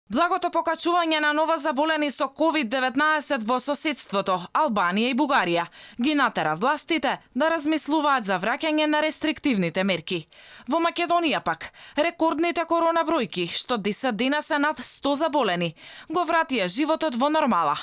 Благото покачување на новозаболени со COVID-19 во соседството, Албанија и Бугарија, ги натера властите да размислуваат за враќање на рестриктивните мерки. Во Македонија пак, рекордните корона бројки, што 10 дена се над 100 заболени, го вратија животот во нормала.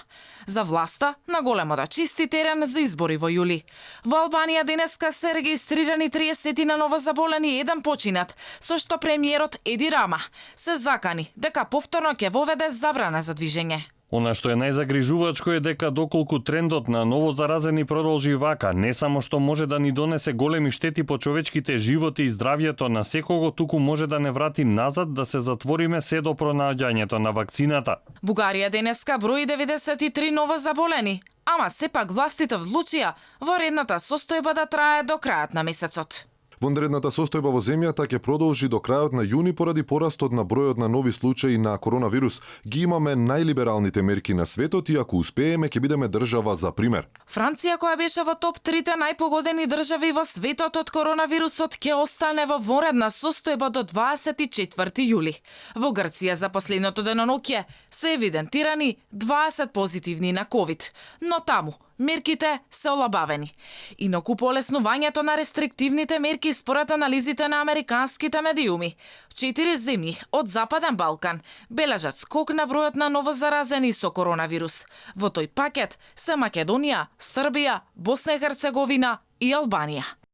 За власта, на големо да чисти терен за избори во јули. Во Албанија денеска се регистрирани 30 на новозаболени и еден починат, со што премиерот Еди Рама се закани дека повторно ќе воведе забрана за движење. Она што е најзагрижувачко е дека доколку трендот на новозаразени продолжи вака, не само што може да ни донесе големи штети по човечките животи и здравјето на секого, туку може да не врати назад да се затвориме се до пронаоѓањето на вакцината. Бугарија денеска брои 93 новозаболени, ама сепак властите одлучија воредната состојба да трае до крајот на месецот. Вонредната состојба во земјата ќе продолжи до крајот на јуни поради порастот на бројот на нови случаи на коронавирус. Ги имаме најлибералните мерки на светот и ако успееме ќе бидеме држава за пример. Франција, која беше во топ 3 најпогодени држави во светот од коронавирусот, ќе остане во вонредна состојба до 24 јули. Во Грција за последното деноноќе се евидентирани 20 позитивни на ковид, но таму мерките се олабавени. Инаку полеснувањето на рестриктивните мерки според анализите на американските медиуми, 4 земји од Западен Балкан бележат скок на бројот на новозаразени со коронавирус. Во тој пакет се Македонија, Србија, Босна и Херцеговина и Албанија.